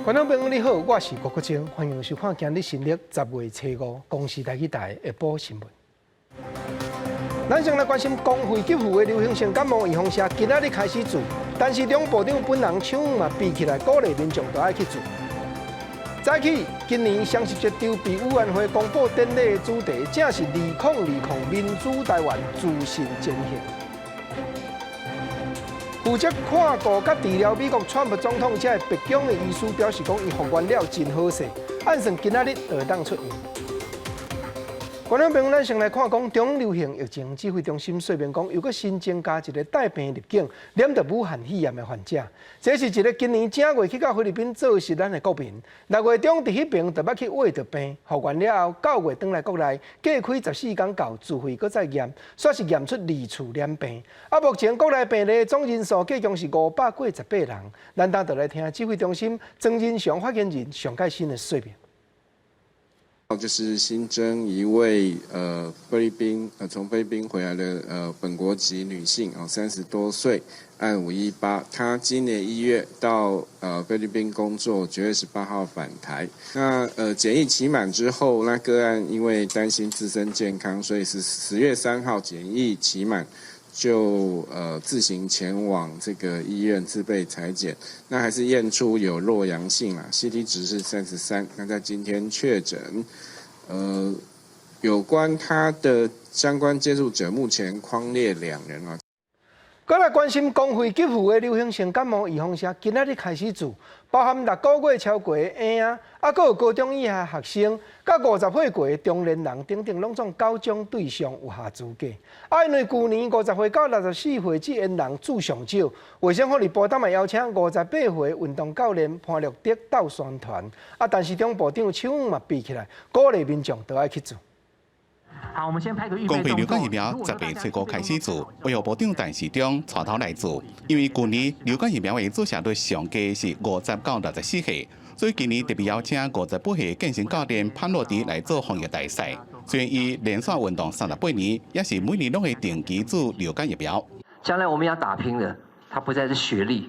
觀眾朋友你好，我是郭國晶，歡迎收看今日新曆10月初五公視台語台下晡新聞。咱先來關心公費給付的流行性感冒預防射，今仔日開始注，但是中部長本人搶嘛比起來，鼓勵民眾都愛去注。早起，今年雙十節籌備委員會公布典禮的主題，正是2020民主台灣自信前行。負責看顧佮治療美國川普總統這个白宮的醫師表示講，伊復原了真好勢，按算今仔日就會當出院。觀眾朋友，咱先來看講中央流行疫情指揮中心說明講，又閣新增加一個帶病入境、染著武漢肺炎的患者。這是一個今年正月去到菲律賓做實咱的國民，6月中佇彼爿就捌去穢著病，復原了後，9月轉來國內，隔開14工到自費閣再驗，煞是驗出二次染病。啊，目前國內病例總人數計共是588人。咱等就來聽指揮中心莊人祥發言人上蓋新的說明。就是新增一位菲律賓從菲律賓回來的本國籍女性哦，30多歲，案518，她今年1月到菲律賓工作，9月18號返台。那檢疫期滿之後，那個案因為擔心自身健康，所以是10月3號檢疫期滿就自行前往這個醫院自費採檢，那還是驗出有弱陽性啦，CT 值是33，那在今天確診。有關他的相關接觸者，目前匡列兩人啊。閣來關心公費給付的流行性感冒預防射，今仔日開始注，包含6個月超過的嬰仔，啊，閣有高中以下學生，佮50歲過的中年人等等，攏總九種對象有合資格。啊，因為舊年50歲到64歲這緣人注上少，衛生福利部當嘛邀請58歲運動教練潘樂德鬥宣傳。啊，但是中部長手嘛比起來，鼓勵民眾都愛去注。好，我們先拍個預備公費流感疫苗10月初五開始注，衛福部長陳時中帶頭來注。因為舊年流感疫苗的注射率上低是50到64歲，所以今年特別邀請58歲健身教練潘洛迪來做防疫大使。雖然伊連續運動38年，也是每年攏會定期注流感疫苗。將來我們要打拼的，它不再是學歷，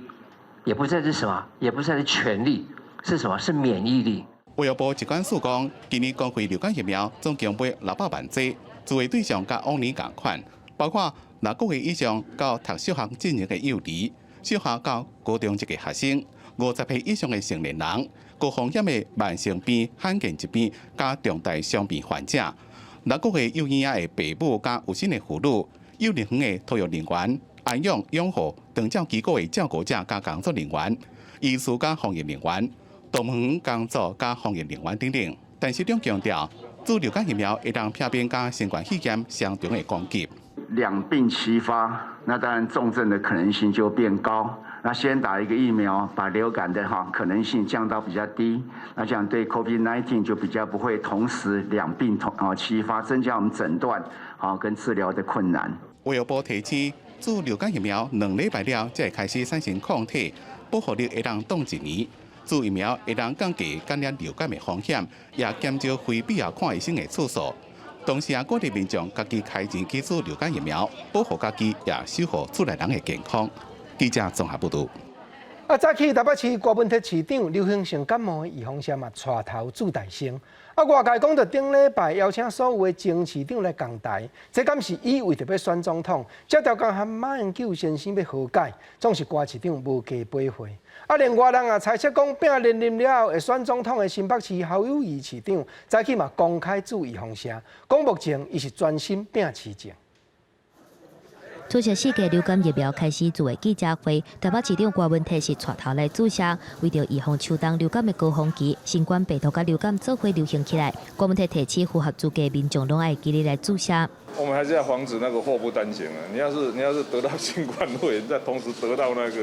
也不再是什麼，也不再是權力，是什麼？是免疫力。衛福部疾管署講，今年公費流感疫苗總共買600萬劑，注的對象佮往年仝款，包括6個月以上到讀小學進前的幼兒、小學到高中級的學生、50歲以上的成年人、高風險的慢性病、罕見疾病佮重大傷病患者、6個月幼嬰仔的爸母佮有身的婦女、幼兒園的托育人員、安養、養護、長照機構的照顧者佮工作人員、醫師佮防疫人員、動物園工作佮防疫人員等等，陳時中強調，注流感疫苗會當避免佮新冠肺炎相同的攻擊。兩病齊發，那當然重症的可能性就變高。那先打一個疫苗，把流感的哈可能性降到比較低，那這樣對 COVID-19 就比較不會同時兩病同啊齊發，增加我們診斷啊跟治療的困難。衛福部提醒，注流感疫苗2禮拜了，才會開始產生抗體，保護力會當擋一年。注疫苗會當降低感染流感的風險，也減少非必要看醫生的次數。同時也鼓勵民眾家己開錢去注流感疫苗，保護家己，也守護厝內人的健康。記者綜合報導。啊，早起台北市郭文鐵市長流行性感冒的預防射嘛，帶頭注大先。啊，外界講著頂禮拜邀請所有的前市長來共台，這敢是伊為著欲選總統？這條工和馬英九先生欲和解，總是郭市長無加背會。啊，另外人也猜測講，拼連任了後會選總統的新北市侯友宜市長，早起嘛公開注預防射，講目前伊是專心拼市政。出席四劑流感疫苗開始注的記者會，台北市長郭文鐵是帶頭來注射，為著預防秋冬流感的高峰期，新冠病毒佮流感做伙流行起來，郭文鐵提醒符合資格民眾攏愛記得來注射。我們還是要防止那個禍不單行啊！你要是得到新冠肺炎，再同時得到那個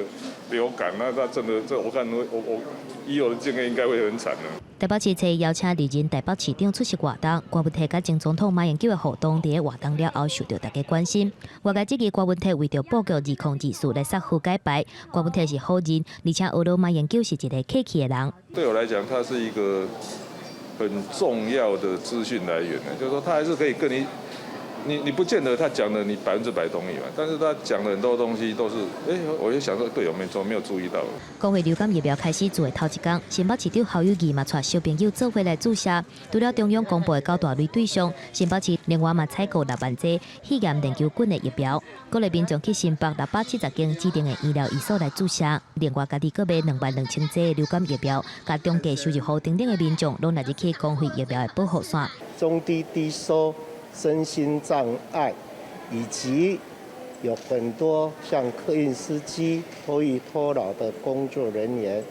流感，那真的，這我看我以我的經驗應該會很慘的。台北市冊邀請歷任台北市長出席活動，郭文鐵佮前總統馬英九的互動佇咧活動了後受著大家關心。外界質疑郭文鐵為著布局2024來殺和解牌，郭文鐵是否認，而且呵咾馬英九是一個客氣的人。對我來講，他是一個很重要的資訊來源呢，就是說他還是可以跟你你不見得他講的你100%同意嘛，但是他講的很多東西都是，我就想說，對，我沒做，沒有注意到。國會流感疫苗開始做的頭一工，新北市長侯友宜嘛帶小朋友做伙來注射。除了中央公布的九大類對象，新北市另外嘛採購6萬劑肺炎鏈球菌的疫苗，鼓勵民眾去新北670間指定的醫療院所來注射。另外，家己閣買22,000劑流感疫苗，共中低收入戶等等的民眾攏納入去公費疫苗的保護線。中低低收、身心障礙，以及有很多像客運司機、托育托老的工作人員、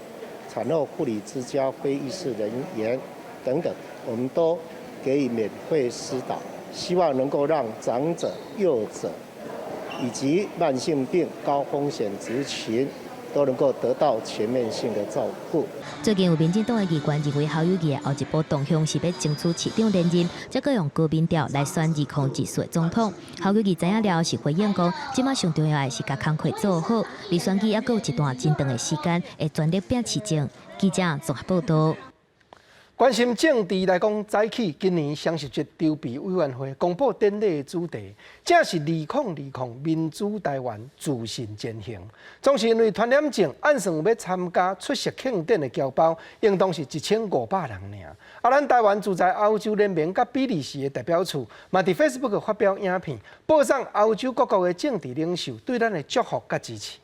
產後護理之家非醫事人員等等，我們都給予免費施打，希望能夠讓長者、幼者以及慢性病高風險族群都能夠得到全面性的照顧。最近有民進黨的議員認為侯友宜的後一步動向是欲爭取市長連任，才閣用高民調來選2024的總統。侯友宜知影了是回應講，這馬上重要的是共工課做好，離選舉猶閣有一段真長的時間，會全力拼市政。記者綜合報道。關心政治來講，早起今年雙十節籌備委員會公布典禮的主題，正是2020民主台灣自信前行。總是因為傳染症，按算欲參加出席慶典的僑胞，應當是1500人爾。啊，咱台灣駐在歐洲聯盟佮比利時的代表處，嘛佇 Facebook 發表影片，報送歐洲各國的政治領袖對咱的祝福佮支持。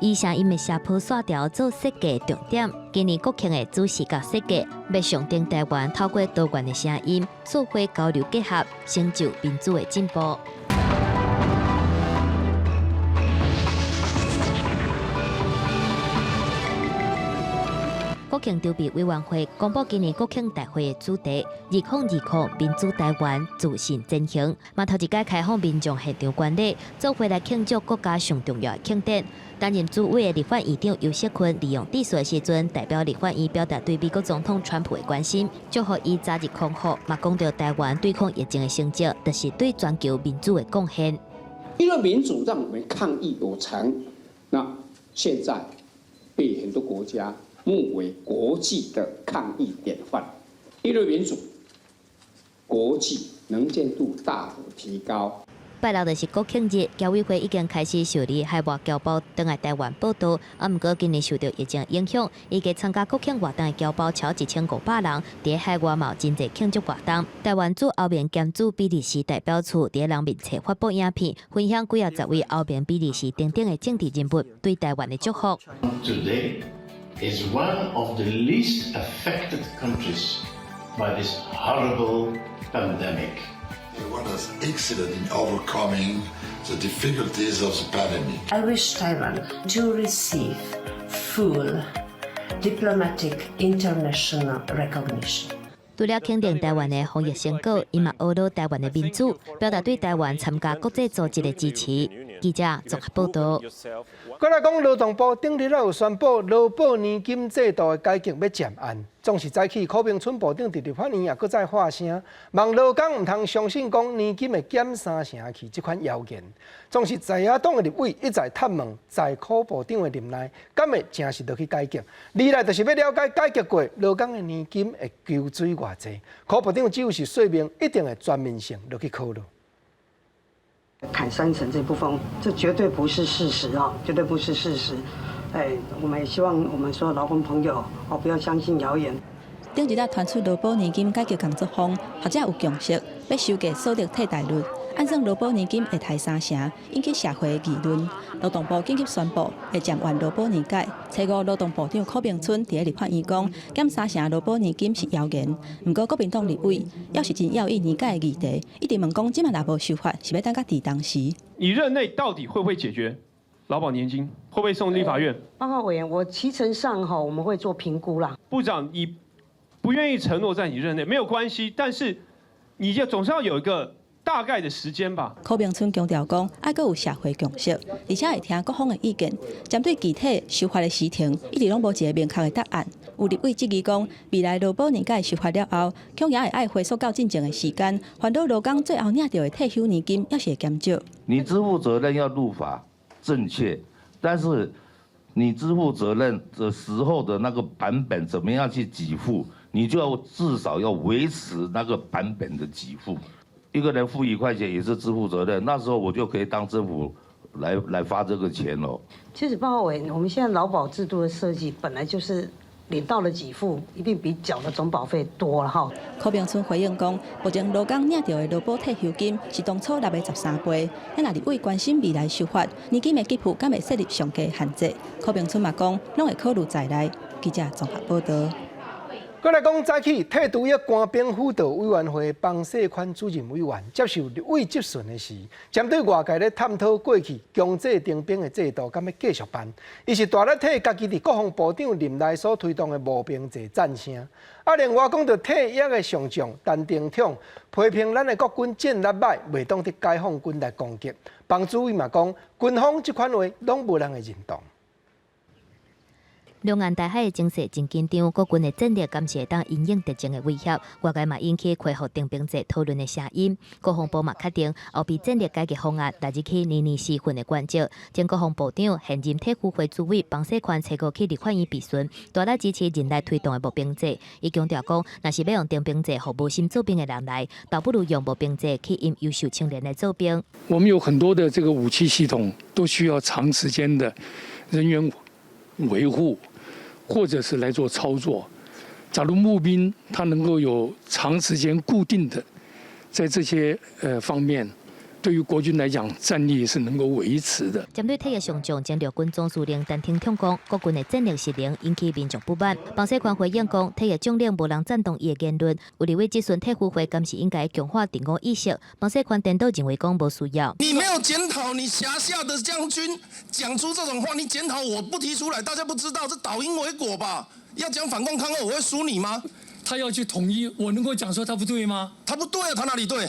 以聲音的斜坡線條做設計重點，今年國慶的主視覺設計，欲象徵台灣透過多元的聲音，社會交流結合，成就民主的進步。國慶籌備委員會公布今年國慶大會的主題：2020民主台灣自信前行。嘛頭一擺開放民眾現場觀禮，做伙來慶祝國家上重要的慶典。擔任主委的立法院長游錫堃利用致辭的時陣，代表立法院表達對美國總統川普的關心，祝福伊早日康復。嘛講到台灣對抗疫情的成績，就是對全球民主的貢獻。因為民主讓我們抗疫有成，那現在被很多國家目為國際的抗疫典範，因為民主，國際能見度大幅提高。拜六就是國慶日，僑委會已經開始受理海外僑胞轉來台灣報到。啊，毋過今年受到疫情影響，預計參加國慶活動的僑胞超1500人。佇海外嘛有真濟慶祝活動。台灣駐歐盟兼駐比利時代表處佇人面冊發布影片，分享幾仔十位歐盟、比利時等等的政治人物對台灣的祝福。 Today is one of the least affected countries by this horrible pandemic. Taiwan has excelled in overcoming the difficulties of the pandemic. I wish Taiwan to receive full diplomatic international recognition. 除了肯定台灣的防疫成果，伊嘛呵咾台灣的民主，表達對台灣參加國際組織的支持。記者綜合報道。過來講，勞動部頂日仔有宣布勞保年金制度的改革欲漸按。總是早起，柯銘春部長佇立法院也閣再發聲，望勞工毋通相信講年金會減三成去這款謠言。總是在野黨的立委一再探問，在柯部長的任內，敢會誠實落去改革？二來就是欲了解改革過勞工的年金會抽水偌濟。柯部長只有是說明，一定會全面性落去考慮。砍三成這部分，這絕對不是事實啊，絕對不是事實。哎，我們也希望我們所有勞工朋友哦，不要相信謠言。頂一日傳出勞保年金改革工作坊，學者有共識，欲修改所得替代率，按算勞保年金會提三成，引起社會議論。勞動部緊急宣布會暫緩勞保年改。初五勞動部長柯銘春佇立法院講，減三成勞保年金是謠言。毋過國民黨立委猶是真要意年改的議題，一直問講，這馬若無修法，是欲等到佇當時？你任內到底會不會解決勞保年金？會不會送立法院？報告委員，我期程上哈，我們會做評估啦。部長，你不願意承諾在你任內沒有關係，但是你就總是要有一個大概的時間吧。柯銘春強調講，愛閣有社會共識，而且會聽各方的意見，針對具體修法的時程，一直攏無一個明確的答案。有立委質疑講，未來勞保年改修法了後，恐也會愛回溯到進前的時間，煩惱勞工最後領著的退休年金猶是會減少。你支付責任要入法正確，但是你支付責任的時候的那個版本，怎麼樣去給付，你就要至少要維持那個版本的給付。一個人付1塊錢也是支付責任，那時候我就可以當政府來發這個錢咯。其實報告委員，我們現在勞保制度的設計本來就是領到的給付一定比繳的總保費多了哈。柯明春回應講，目前勞工領著的勞保退休金是當初納的13倍，咱若立委關心未來修法，年金的給付敢會設立上低限制？柯明春嘛講，攏會考慮在內。記者綜合報道。閣來講早起退除役官兵輔導委員會方世寬主任委員接受立委質詢的時，針對外界咧探討過去強制徵兵的制度，敢欲繼續辦？伊是大力替家己佇國防部長任內所推動的募兵制讚聲。啊，另外講著退役的上將陳廷統批評咱的國軍戰力䆀，袂當得解放軍來攻擊。房主委嘛講，軍方這款話攏無人會認同。兩岸台海的情勢真緊張，國軍的戰力敢是會當因應敵情的威脅，外界嘛引起恢復徵兵制討論的聲音。國防部嘛確定後備戰力改革方案，來日起年年時份的關照。前國防部長、現任退輔會主委方世寬初五去立法院備詢，大力支持任內推動的募兵制。伊強調講，若是欲用徵兵制予無心做兵的人來，倒不如用募兵制去引優秀青年來做兵。我們有很多的這個武器系統都需要長時間的人員維護，或者是來做操作。假如募兵，他能夠有長時間固定的，在這些方面，對於國軍來講，戰力是能夠維持的。針對退役上將前陸軍總司令陳廷統講，國軍的戰力實能引起民眾不滿。方世寬回應講，退役將領無人贊同伊的言論。有立委質詢退輔會敢是應該強化敵我意識？方世寬顛倒認為講無需要。你沒有檢討你轄下的將軍講出這種話，你檢討我不提出來，大家不知道這倒因為果吧？要講反共抗俄，我會輸你嗎？他要去統一，我能夠講說他不對嗎？他不對啊，他哪裡對？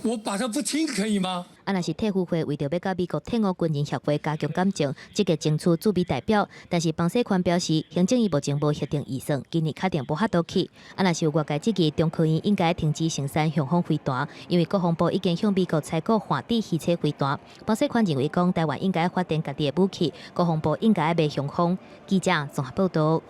我把他不聽可以嗎？啊，若是退輔會為著欲佮美國退伍軍人協會加強感情，積極爭取駐美代表。但是方世寬表示，行政院目前無核定預算，今年確定無法度去。啊，若是有外界質疑，中科院應該停止生產雄風飛彈，因為國防部已經向美國採購反制飛車飛彈。方世寬認為講，台灣應該發展家己的武器，國防部應該賣雄風。記者綜合報道。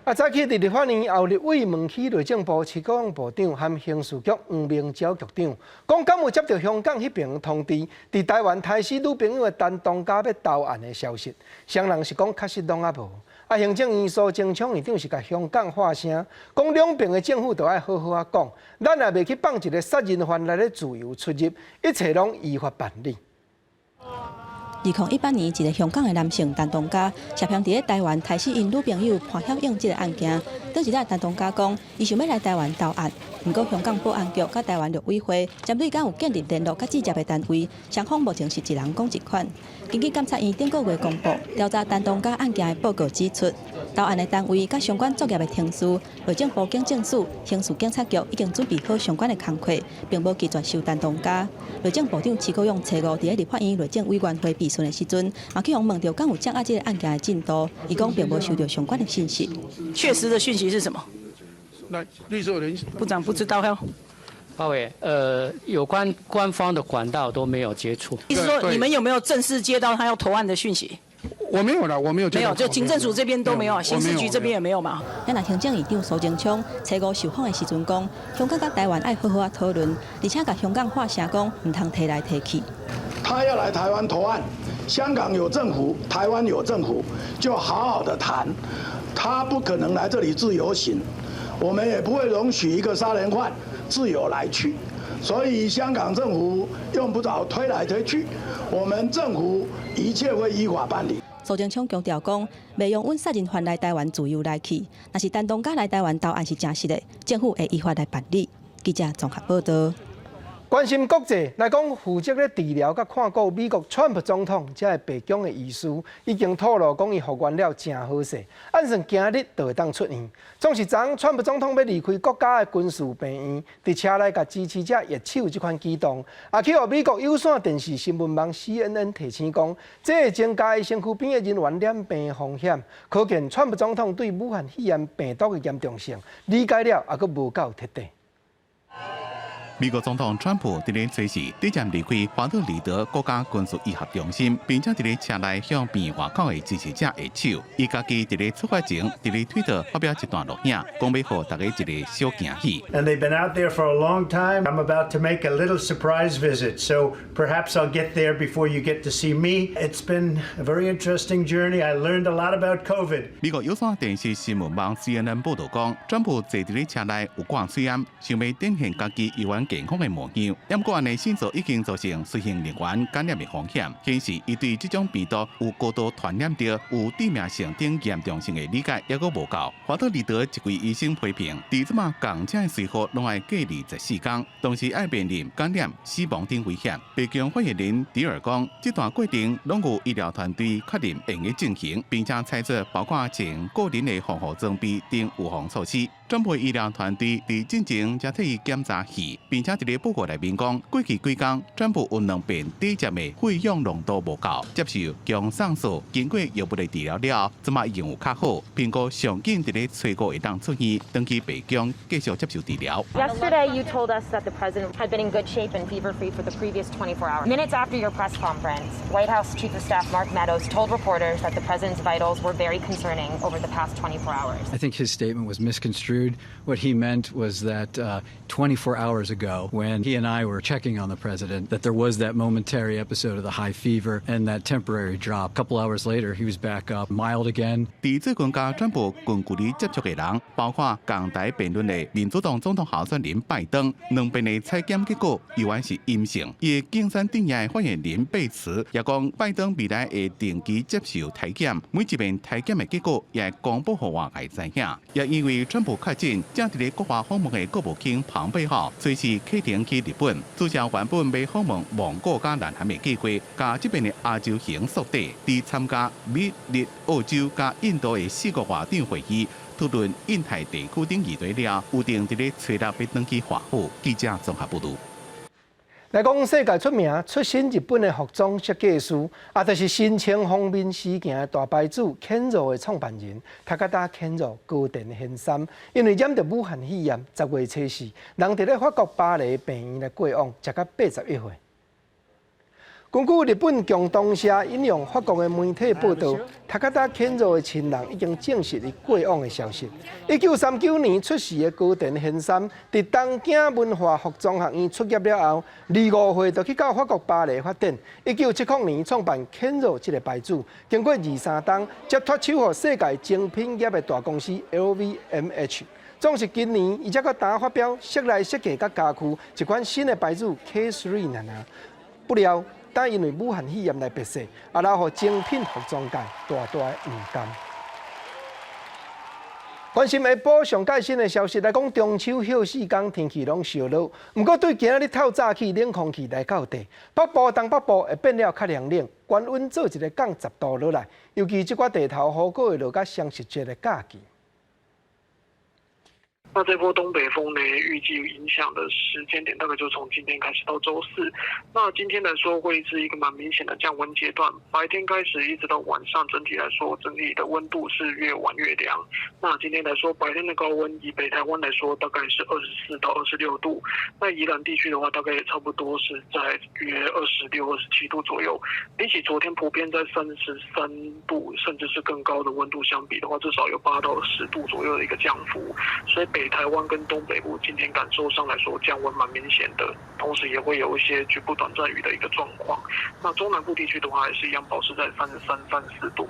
啊，早起佇立法院後，立委問起內政部徐國勇部長和刑事局黃明昭局長，講敢有接著香港彼爿通知，佇台灣刣死女朋友的陳東嘉欲投案的消息，雙人是講確實攏猶無。啊，行政院蘇貞昌院長是共香港發聲，講兩爿的政府都愛好好仔講，咱也袂去放一個殺人犯來咧自由出入，一切攏依法辦理。 2018年，一个香港的男性陳東嘉涉嫌佇咧台灣刣死𪜶女朋友潘曉穎這个案件，當時咧陳東嘉講，伊想欲來台灣投案，毋過香港保安局佮台灣陸委會針對敢有建立聯絡佮接觸的單位，雙方目前是一人講一款。根據監察院頂個月公布調查陳東嘉案件的報告指出，投案的單位佮相關作業的程序，內政部警政署、刑事警察局已經準備好相關的工課，並無拒絕收陳東嘉。內政部長徐國勇初五佇咧立法院內政委員會備詢的時陣，嘛去予問著敢有掌握這个案件的進度，伊講並無收著相關的信息。確實的訊息是什麼？那律師人部長不知道喲。包委，有關官方的管道都沒有接觸。意思說你們有沒有正式接到他要投案的訊息？我沒有啦，我沒有。沒有，就警政署這邊都沒有，刑事局這邊也沒有嘛。咱若行政院長蘇貞昌初五受訪的時陣講，香港佮台灣愛好好仔討論，而且共香港發聲講，毋通提來提去。他要來台灣投案，香港有政府，台灣有政府，就好好的談。他不可能來這裡自由行，我們也不會容許一個殺人犯自由來去。所以香港政府用不著推來推去，我們政府一切會依法辦理。蘇貞昌強調講，袂容允殺人犯來台灣自由來去，若是陳東嘉來台灣投案是誠實的，政府會依法來辦理。記者綜合報道。關心國際來講，負責咧治療佮看顧美國川普總統，這个白宮的醫師已經透露講，伊復原了誠好勢，按算今日就會當出院。總是昨昏川普總統欲離開國家的軍事病院，佇車內共支持者握手這款舉動，也去予美國有線電視新聞網 CNN 提醒講，這會增加伊身軀邊的人員染病風險，可見川普總統對武漢肺炎病毒的嚴重性理解了，猶閣無夠徹底。美國總統川普佇咧隨時短暫離開華特里德國家軍事醫學中心，並且佇咧車內向病院外口的支持者握手。伊家己佇咧出發前，佇咧推特發表一段錄影，講欲予大家一個小驚喜。 And they've been out there for a long time. I'm about to make a little surprise visit, so perhaps I'll get there before you get to see me. It's been a very interesting journey. I learned a lot about COVID. 美國有線電視新聞網 CNN 報道講，川普坐佇咧車內有掛喙罨，想欲展現家己猶原健康的模樣。不過按呢樣做已經造成隨行人員感染的風險，顯示伊對這種病毒有高度傳染著、有致命性等嚴重性的理解猶閣無夠。華特里德一位醫生批評，佇這馬仝車的隨扈攏愛隔離14天，同時愛面臨感染、死亡等危險。白宮發言人迪爾講，這段過程攏有醫療團隊確認會用進行，並且採取包括穿個人的防護裝備等預防措施。川普醫療團隊佇進前才替伊檢查肺，並且佇咧報告內面講，過去幾工川普有兩遍短暫的血氧濃度無夠，接受強酸素經過藥物的治療了，這馬已經有較好，評估上緊佇咧初五會當出院，轉去白宮繼續接受治療。 Yesterday, you told us that the president had been in good shape and fever-free for the previous 24 hours. Minutes after your press conference, White House Chief of Staff Mark Meadows told reporters that the president's vitals were very concerning over the past 24 hours. I think his statement was misconstrued. What he meant was that 24 hours ago, when he and I were checking on the president, that there was that momentary episode of the high fever and that temporary drop. A couple hours later, he was back up, mild again. 佇最近佮川普近距離接觸的人，包括仝台辯論的民主黨總統候選人拜登，兩遍的採檢結果猶原是陰性。伊的競選陣營發言人貝茨也講，拜登未來會定期接受體檢，每一遍體檢的結果也會公布予外界知影。也因為川普確診，正佇咧國外訪問的國務卿龐貝奧隨時啟程去日本，取消原本欲訪問蒙古佮南韓的計劃，共這遍的亞洲行縮短，佇參加美日澳洲佮印度的四國外長會議，討論印太地區等議題了，預定佇咧初六欲轉去華府。記者綜合報導。來講世界出名、出身日本的服裝設計師，啊，就是新穿方便時行的大牌子 Kenzo 的創辦人 Takada Kenzo 高田賢三，因為染著武漢肺炎，10月初四，人佇咧法國巴黎病院來過往，食到81歲。根據日本共同社引用法國的媒體報道，Takada Kenzo 的親人已經證實伊過往的消息。1939年出世的高田賢三，佇東京文化服裝學院畢業了後，25歲就去到法國巴黎發展。1970年創辦 Kenzo 這個牌子，經過二三冬，才脫手予世界精品業的大公司 LVMH。總是今年，伊才閣單發表室內設計佮家具一款新的牌子 K3 爾爾。不料，但因為武漢肺炎來變勢，啊，留予精品服裝界大大的毋甘。關心下晡上蓋新的消息來講，中秋歇四工天氣攏燒熱，毋過對今仔日透早起冷空氣來到底，北部、東北部會變了較涼冷，懸溫做一个降10度落來，尤其這寡地頭雨閣會落甲雙十節的假期。那這波東北風呢，預計影響的時間點大概就從今天開始到週四。那今天來說會是一個蠻明顯的降溫階段，白天開始一直到晚上，整體來說整體的溫度是越晚越涼。那今天來說，白天的高溫以北台灣來說大概是24到26度，那宜蘭地區的話大概也差不多是在約26、27度左右。比起昨天普遍在33度甚至是更高的溫度相比的話，至少有8到10度左右的一個降幅。所以北台灣跟東北部今天感受上來說降溫蠻明顯的，同時也會有一些局部短暫雨的一個狀況。那中南部地區的話，還是一樣保持在33、34度。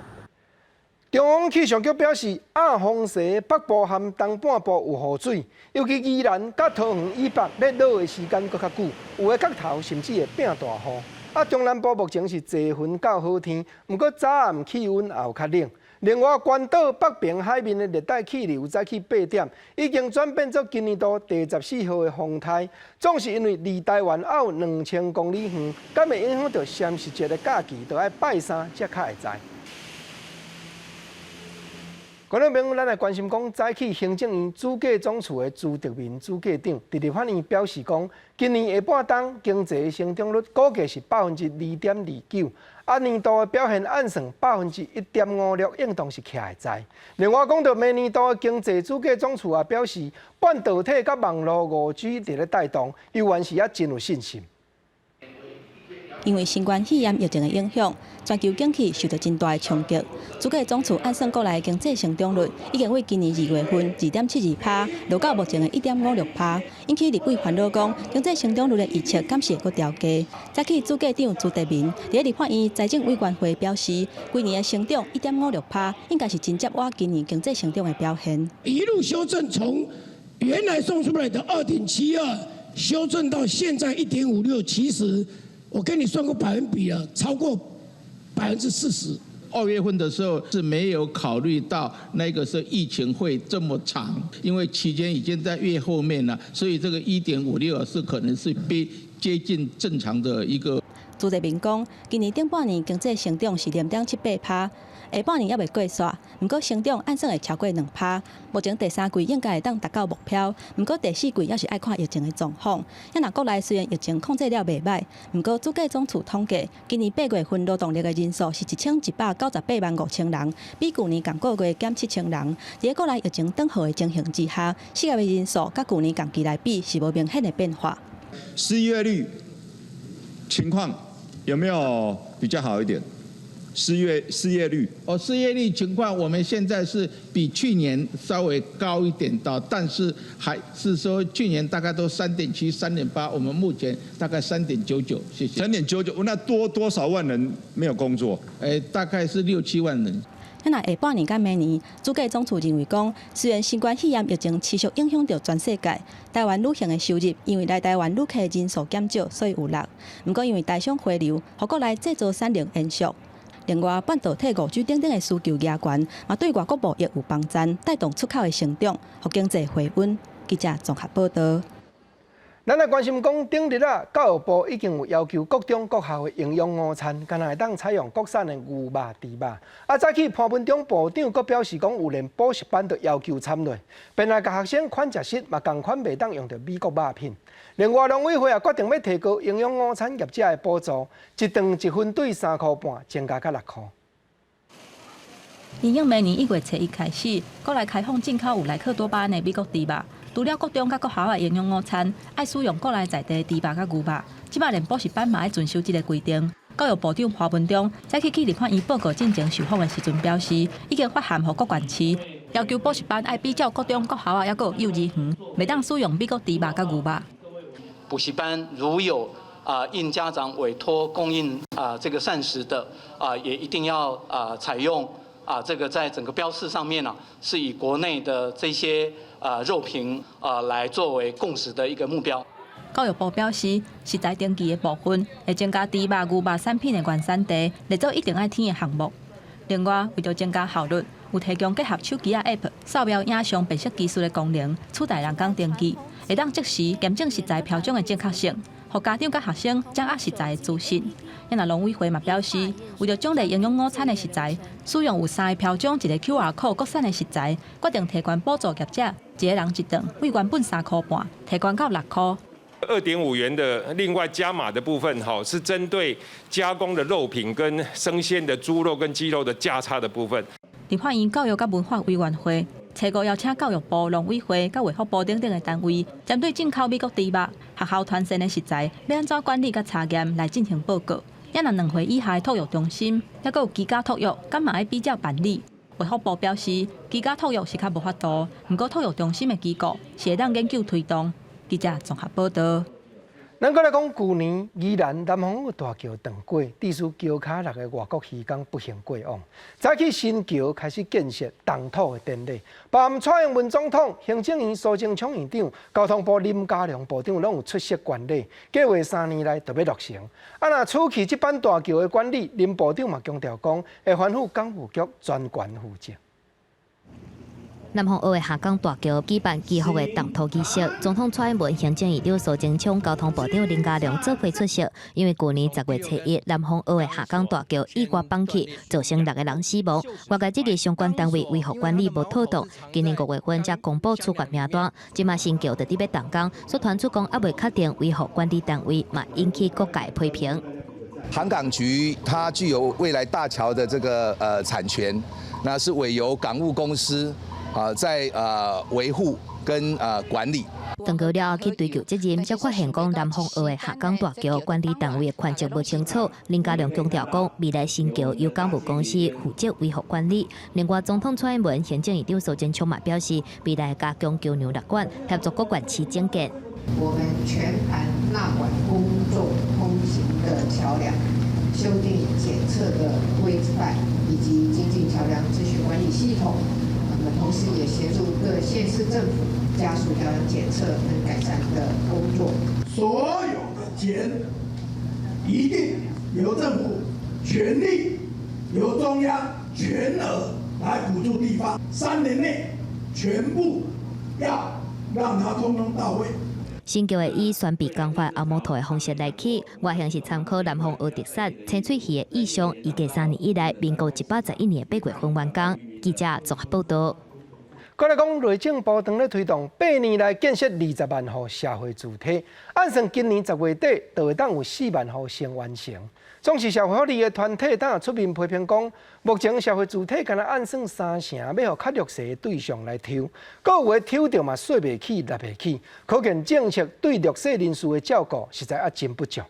中央氣象局表示，亞風勢北部和東半部有雨水，尤其宜蘭佮桃園以北，咧落的時間閣較久，有的角頭甚至會變大雨。啊，中南部目前是濟雲到好天，毋過早暗氣溫也有較冷。另外，關島北爿海面的熱帶氣流早起8點，已經轉變做今年度第14號的風颱。總是因為離台灣還有2000公里遠，敢會影響著雙十節的假期，著愛拜三才較會知。觀眾朋友，咱來關心講，早起行政院主計總處的朱德民主計長，佇立法院表示講，今年下半冬經濟成長率估計是2.29%，啊，年度的表現按算1.56%，應當是徛會在。另外講著明年度的經濟主計總處也表示，半導體佮網路5G 佇咧帶動，猶原是猶真有信心。因為新冠肺炎疫情的影響，全球景氣受到真大的衝擊。主計總處按算國內經濟成長率已經對今年2月份2.72%落到目前的1.56%，引起立委煩惱講，經濟成長率的預測敢是會閣調低。早起主計長朱德明佇立法院財政委員會表示，規年的成長1.56%，應該是真接倚今年經濟成長的表現。一路修正，從原來送出來的2.72，修正到現在1.56，其實。我跟你算過百分比了，超過40%。2月份的時候是沒有考慮到那個時候疫情會這麼長，因為期間已經在越後面了，所以這個1.56是可能是比接近正常的一個。朱德明講，今年頂半年經濟成長是0.78%，下半年猶未過煞，毋過成長按算會超過2%。目前第三季應該會當達到目標，毋過第四季猶是愛看疫情的狀況。啊若國內雖然疫情控制了袂䆀，毋過主計總處統計，今年8月份勞動力的人數是1198萬5千人，比舊年仝個月減7千人。佇國內疫情轉好的情形之下，失業的人數佮舊年仝期來比是無明顯的變化。失業率情況有沒有比較好一點？失業率哦，失業率情況，我們現在是比去年稍微高一點到，但是還是說去年大概都3.7、3.8，我們目前大概3.99，謝謝。3.99，那多多少萬人沒有工作？大概是六七萬人。若下半年佮明年，主計總處認為講，雖然新冠肺炎疫情持續影響著全世界，台灣旅行的收入因為來台灣旅客人數減少，所以有落。毋過因為台商回流，予國內製造產能延續。另外，半導體、5G 等等的需求加懸，嘛對外國貿易有幫助，帶動出口的成長，予經濟回溫。記者綜合報導。咱來關心講，頂日啊，教育部已經有要求國中國校的營養午餐，敢若會當採用國產的牛肉、豬肉。啊，早起潘文忠部長閣表示講，有連補習班都要求參落，便來共學生款食室嘛仝款袂當用著美國肉品。另外，農委會也決定欲提高營養午餐業者的補助，一頓一份對3塊半，增加到6塊。因應明年1月初1開始，國內開放進口有萊克多巴胺的美國豬肉。除了國中佮國校的營養午餐愛使用國內在地的豬肉佮牛肉，這擺連補習班嘛愛遵守這个規定。教育部長潘文忠早起去立法院報告進前受訪的時陣表示，已經發函予各縣市，要求補習班愛比照國中國校啊，猶閣有幼兒園，袂當使用美國豬肉佮牛肉。補習班如有應家長委託供應這個膳食的也一定要採用這個在整個標示上面呢，是以國內的這些肉品來作為供食的一個目標。教育部表示，食材登記的部分會增加豬肉、牛肉產品的原產地，列做一定愛填的項目。另外，為著增加效率，有提供結合手機仔 App 掃描影像辨識技術的功能，取代人工登記，會當即時驗證食材標章的正確性，予家長佮學生掌握食材的資訊。啊若農委會嘛表示，為著獎勵營養午餐的食材，使用有三个標章、一个 QR code 國產的食材，決定提懸補助業者一个人一頓，對原本3塊半，提懸到6塊。 2.5元的另外加碼的部分，哈，是針對加工的肉品跟生鮮的豬肉跟雞肉的價差的部分。立法院教育佮文化委員會，初五邀請教育部、農委會佮衛福部等等的單位，針對進口美國豬肉、學校團膳的食材，欲按怎管理佮查驗來進行報告。啊若2歲以下的托育中心，猶閣有居家托育，敢嘛愛比照辦理。衛福部表示，居家托育是較無法度，毋過托育中心的機構是會當研究推動。記者綜合報導。咱閣來講，舊年宜蘭南風澳大橋斷過，致使橋跤六个外國漁工不幸過往。早起新橋開始建設動土的典禮，包含蔡英文總統、行政院蘇貞昌院長、交通部林佳龍部長攏有出席觀禮。計劃3年內就欲落成。啊，若此去這擺大橋的管理，林部長嘛強調講，會吩咐港務局專權負責。南風澳的下港大橋舉辦祈福的動土儀式，總統蔡英文、行政院長蘇貞昌、交通部長林佳龍做伙出席。因為舊年10月初1，南風澳的下港大橋意外崩去，造成六个人死亡。外界質疑相關單位維護管理無妥當。今年5月份才公布處罰名單，這馬新橋就佇欲動工，所傳出講猶未確定維護管理單位，嘛引起各界批評。航港局它具有未來大橋的這個產權，那是委由港務公司啊在維護跟管理。斷橋了後去追究責任，才發現講南方澳的廈港大橋管理單位的權責無清楚。林佳龍強調講，未來新橋由港務公司負責維護管理。另外，總統蔡英文、行政院長蘇貞昌嘛表示，未來加強橋梁納管，協助各縣市整建。我們全盤納管公眾通行的橋梁，修訂檢測的規範，以及精進橋梁資訊管理系統。那麼同時也協助各縣市政府加速橋梁檢測跟改善的工作。所有的錢一定由政府全力，由中央全額來補助地方，3年內全部要讓它通通到位。新橋會以宣備工法紅毛土的方式來起，外形是參考南方澳特產清水魚的意象。預計3年以來，民國111年8月份完工。記者綜合報道。閣來講，內政部當咧推動8年來建設20萬戶社會住宅，按算今年10月底就會當有4萬戶先完成。總是社會福利的團體當出面批評講，目前社會住宅敢若按算三成欲予較弱勢的對象來抽，閣有的抽著嘛稅袂起、納袂起，可見政策對弱勢人士的照顧實在猶真不足。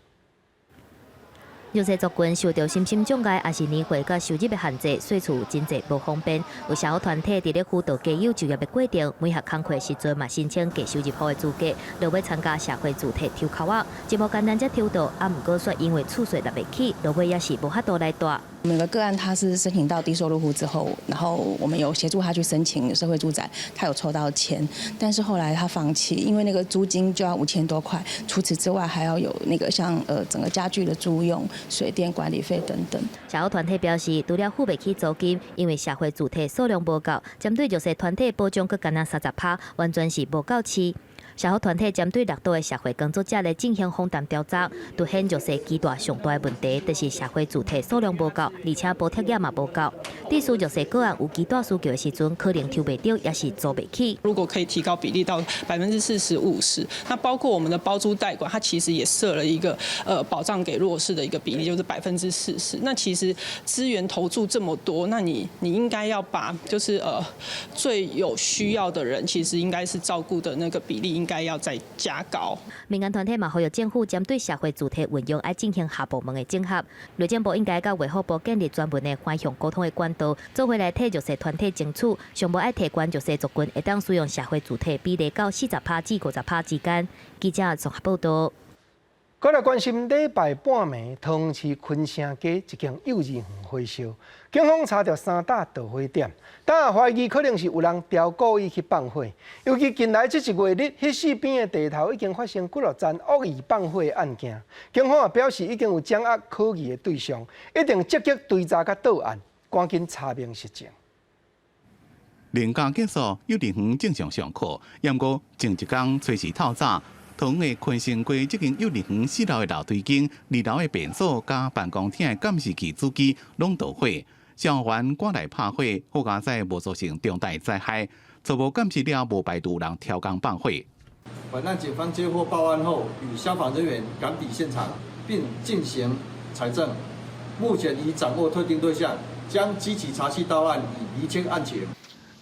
弱勢族群受著身心障礙，抑是年歲佮收入的限制，稅厝真濟無方便。有社福團體佇咧輔導家有就業的過程，每學工課時陣嘛申請低收入戶的資格，落尾參加社會住宅抽籤仔，真無簡單才抽到，啊，毋過卻因為厝稅納袂起，落尾也是無法度來蹛。每個個案他是申請到低收入戶之後，然後我們有協助他去申請社會住宅，他有抽到籤，但是後來他放棄，因為那個租金就要5000多塊，除此之外還要有那個像整個家具的租用、水電管理費等等。社福團體表示，除了付袂起租金，因為社會住宅數量無夠，針對弱勢團體保障閣干焦30%，完全是無夠飼。社福團體針對綠島的社會工作者來進行訪談調查，凸顯弱勢基大上大的問題，就是社會住宅數量無夠，而且補貼也嘛無夠。致使弱勢個案有其他需求的時陣，可能抽袂著，抑是租袂起。如果可以提高比例到40%、50%，那包括我們的包租代管，它其實也設了一個保障給弱勢的一個比例，就是40%。那其實資源投注這麼多，那你應該要把就是最有需要的人，其實應該是照顧的那個比例應該要再加高。民間團體嘛呼籲政府針對社會住宅運用愛進行跨部門的整合，內政部應該佮衛福部建立專門的橫向溝通的管道，做伙來替弱勢團體爭取，上無愛提懸弱勢族群會當使用社會住宅比例到40%至50%之間。記者綜合報道。閣來關心禮拜半暝，桃園市坤城街一間幼兒園火燒，警方查著三搭導火點，但懷疑可能是有人刁故意去放火。尤其近來這一月日，彼四邊的地頭已經發生幾落樁惡意放火的案件。警方也表示已經有掌握可疑的對象，一定積極追查佮到案，趕緊查明實情。連假結束，幼兒園正常上課，毋過前一工初四透早，桃園的坤城街這間幼兒園四樓的樓梯間、二樓的便所佮辦公廳的監視器主機攏著火，消防員趕來拍火，好佳哉無造成重大災害。初步鑑識了，無排除人刁工放火。本案警方接獲報案後，與消防人員趕抵現場，並進行採證。目前已掌握特定對象，將積極查緝到案，以釐清案情。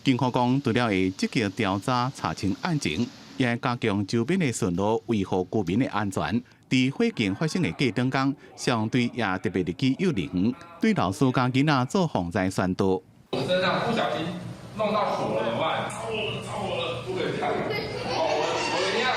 警方講，除了會積極調查查清案情，也會加強周邊的巡邏，維護居民的安全。佇火警發生的隔兩工，消防隊也特別入去幼兒園，對老師佮囡仔做防災宣導。我身上不小心弄到火了怎麼辦？着火了，着火了，不可以這樣。我一定要。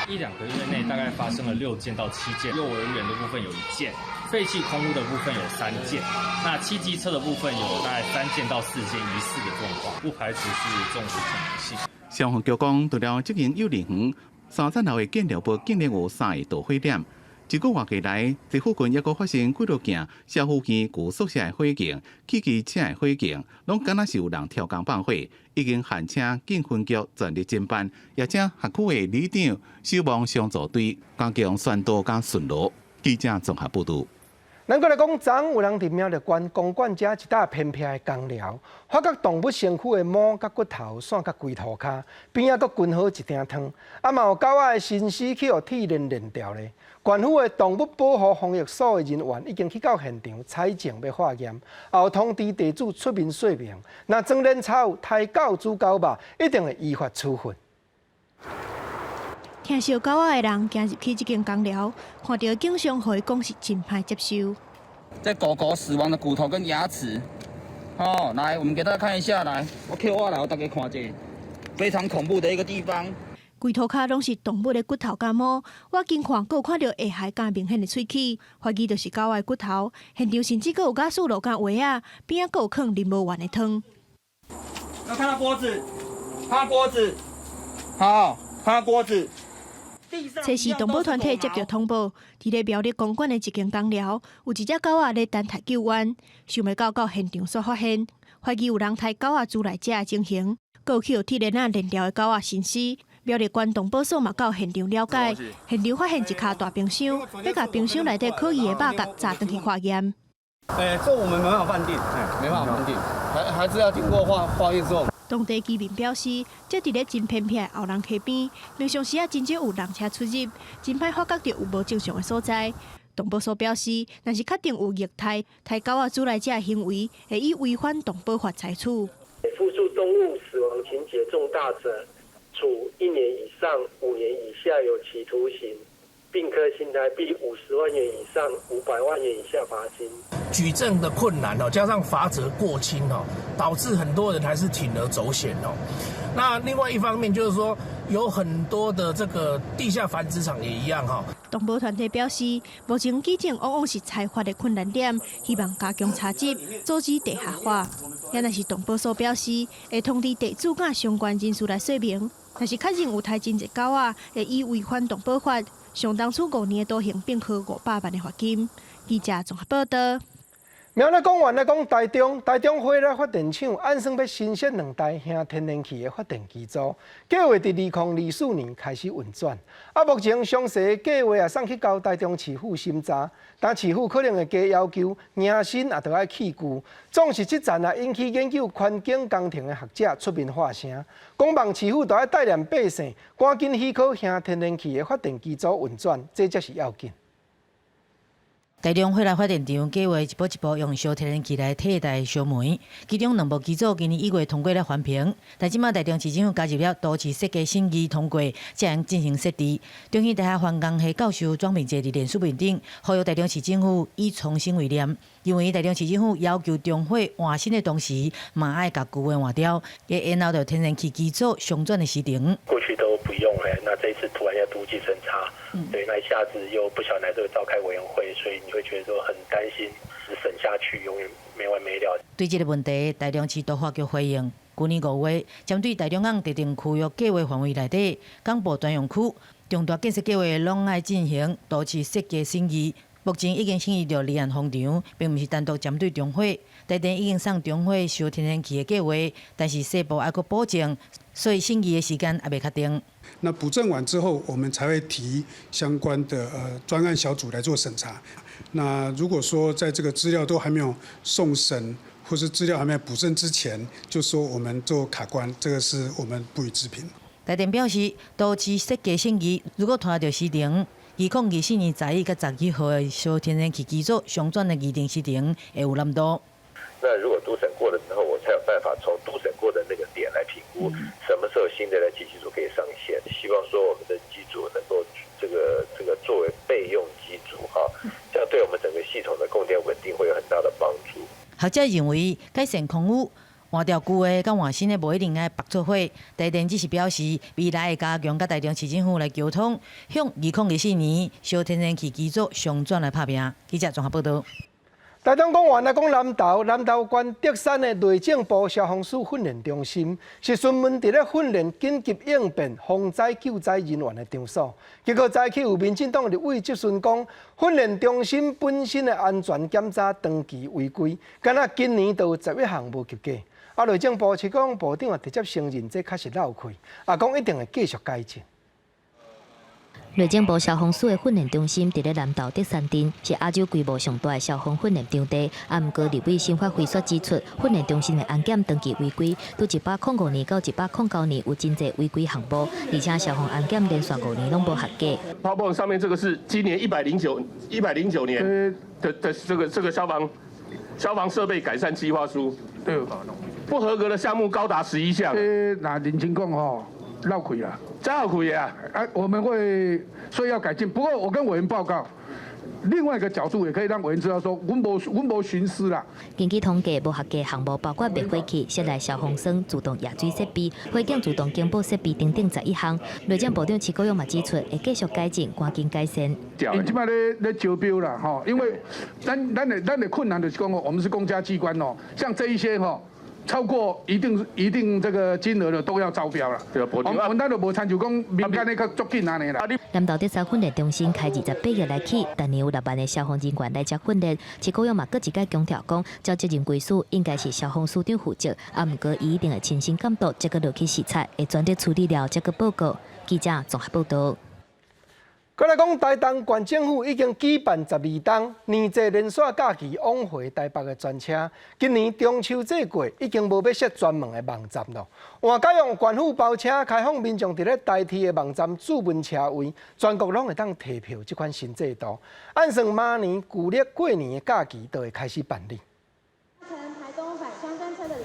一兩個月內大概發生了6件到7件，幼兒園的部分有1件，廢棄空屋的部分有3件，那汽機車的部分有大概3件到4件疑似的狀況，不排除是縱火可能性。消防局講，除了這間幼兒園，三層樓的建築物竟然有三個導火點。一個月過來，這附近猶閣發生幾落件消防員舊宿舍的火警、汽機車的火警，攏敢若是有人刁工放火，已經函請警分局全力偵辦，也請轄區的里長、消防雙組隊加強宣導佮巡邏。記者綜合報導。咱閣來講，昨昏有人佇苗栗縣公館遮一搭偏僻的工寮，發覺動物身軀的毛佮骨頭散甲規塗跤，邊仔閣滾好一鼎湯，啊嘛有狗仔的身屍去予鐵鏈連牢咧。縣府的動物保護防疫所的人員已經去到現場採證欲化驗，也有通知地主出面說明，若裝連草刣狗煮狗肉，一定會依法處分。疼惜狗仔的人行入去這間工寮，看著景象，予伊講是真歹接受。這狗狗死亡的骨頭跟牙齒，哦，來，我們給大家看一下，來，我抾我來，予大家看這，非常恐怖的一個地方。規塗跤攏是動物的骨頭佮毛，我近看閣有看著下頦佮明顯的喙齒，懷疑就是狗仔的骨頭。現場甚至閣有瓦斯爐佮鞋仔，邊仔閣有囥啉無完的湯。有看到鍋子，看到鍋子，好，看到鍋子。這是動保團體接著通報，佇咧苗栗公館的一間工寮，有一隻狗仔咧等待救援，想袂到到現場煞發現，懷疑有人刣狗仔煮來食的情形，閣有去予鐵鏈仔連牢的狗仔身屍。苗栗縣動保所嘛到現場了解，現場發現一跤大冰箱，欲共冰箱內底可疑的肉共載轉去化驗。欸，這我們沒辦法判定，沒辦法判定，還是要經過化驗之後。當地居民表示，這佇咧真偏僻的後龍溪邊，平常時仔真少有人車出入，真歹發覺著有無正常的所在。動保所表示，若是確定有虐待、刣狗仔煮來食的行為，會以違反動保法裁處。複述動物死亡情節重大者，處1年以上5年以下有期徒刑，並科新台幣50萬元以上500萬元以下罰金。舉證的困難哦，加上罰則過輕哦，導致很多人還是鋌而走險哦。那另外一方面就是說，有很多的這個地下繁殖場也一樣哈。動保團體表示，目前舉證往往是裁罰的困難點，希望加強查緝，阻止地下化。也若是動保所表示，會通知地主佮相關人士來說明，若是確認有刣真濟狗仔，會以違反動保法，相當處5年的徒刑，並科500萬的罰金。記者綜合報道。苗栗講完來講台中，台中火力發電廠按算欲新設兩台燃天然氣的發電機組，計劃佇2024年開始運轉。啊，目前詳細計劃也送去交台中市府審查，但市府可能會加要求，迎新也著愛棄舊。總是這層啊引起研究環境工程的學者出面發聲，講望市府著愛帶領百姓，趕緊許可燃天然氣的發電機組運轉，這才是要緊。台中火力發電廠計劃一步一步用燒天然氣來替代燒煤，其中兩部機組今年1月通過了環評，但這馬台中市政府加入了都市設計審議通過，才能進行設置。中興大學環工系教授莊明哲佇臉書面頂，呼籲台中市政府以創新為念，認為台中市政府要求中火換新的同時，嘛愛共舊的換掉，會延後著天然氣機組商轉的時程。過去都不用誒，那這一次突然要突擊審查，對，那一下子又不曉得哪時候召開委員會，所以你會覺得說很擔心，審下去永遠沒完沒了。對這个問題，台中市都發局回應，去年5月，針對台中港特定區域計劃範圍內底，港埔專用區重大建設計劃攏愛進行都市設計審議。目前已經審議著離岸風場，並毋是單獨針對中火。台電已經送中火燒天然氣的計劃，但是西部愛閣補證，所以審議的時間猶未確定。那補證完之後，我們才會提相關的專案小組來做審查。那如果說在這個資料都還沒有送審，或是資料還沒有補正之前，就說我們做卡關，這個是我們不予置評。台電表示，都市設計審議如果拖著時程，2024年11月11號的燒天然氣機組商轉的擬定時程會有難度。那如果都審過了之後，我才有辦法從都審過的那個點來評估什麼時候新的燃氣機組可以上線。希望說我們的機組能夠這個作為備用機組哈，這樣對我們整個系統的供電穩定會有很大的幫助。學者認為改善空污、換掉舊的佮換新的，無一定愛縛做伙。台電只是表示，未來會加強佮台中市政府來溝通，向2024年燒天然氣機組商轉來拍拚。記者綜合報道。台中講完來講南投，南投縣竹山的內政部消防署訓練中心是專門佇咧訓練緊急應變、防災救災人員的場所。結果早起有民進黨立委質詢講，訓練中心本身的安全檢查長期違規，敢若今年就有11項無及格。啊，內政部是講部長也直接承認這確實漏氣，也講一定會繼續改進。內政部消防署的訓練中心佇咧南投竹山鎮，是亞洲規模上大的消防訓練場地。啊，毋過立委沈發輝卻指出，訓練中心的安檢長期違規，對105年到109年有真濟違規項目，而且消防安檢連續5年攏無合格。 PowerPoint 上面這個是今年109年的這個消防設備改善計劃書，對，不合格的項目高達11項。那認真講吼，漏氣啦，真漏氣啊！啊，我們會所以要改進。不過我跟委員報告，另外一個角度也可以讓委員知道說，阮無徇私啦。根據統計，無合格項目包括滅火器、室內消防栓、自動溢水設備、火警自動警報設備等等11項。內政部長徐國勇嘛指出，會繼續改進，趕緊改善。𪜶這擺咧招標啦，吼，因為咱的困難就是講，我們是公家機關哦，像這一些吼。超過一定這個金額的都要招標啦。我們咱就無親像講民間的較足緊按呢啦。南投竹山訓練中心開28日來起，逐年有6萬个消防人員來遮訓練。徐國勇嘛，閣一擺強調講，照責任歸屬應該是消防署長負責，啊，毋過伊一定會親身監督，才閣落去視察，會全力處理了，才閣報告。記者綜合報道。閣來講，台東縣政府已經舉辦12冬，年節連續假期往回台北的專車。今年中秋節過，已經無欲設專門的網站囉。換改用縣府包車開放民眾佇咧台鐵的網站注文車位，全國攏會當提票這款新制度。按算明年舊曆過年的假期就會開始辦理。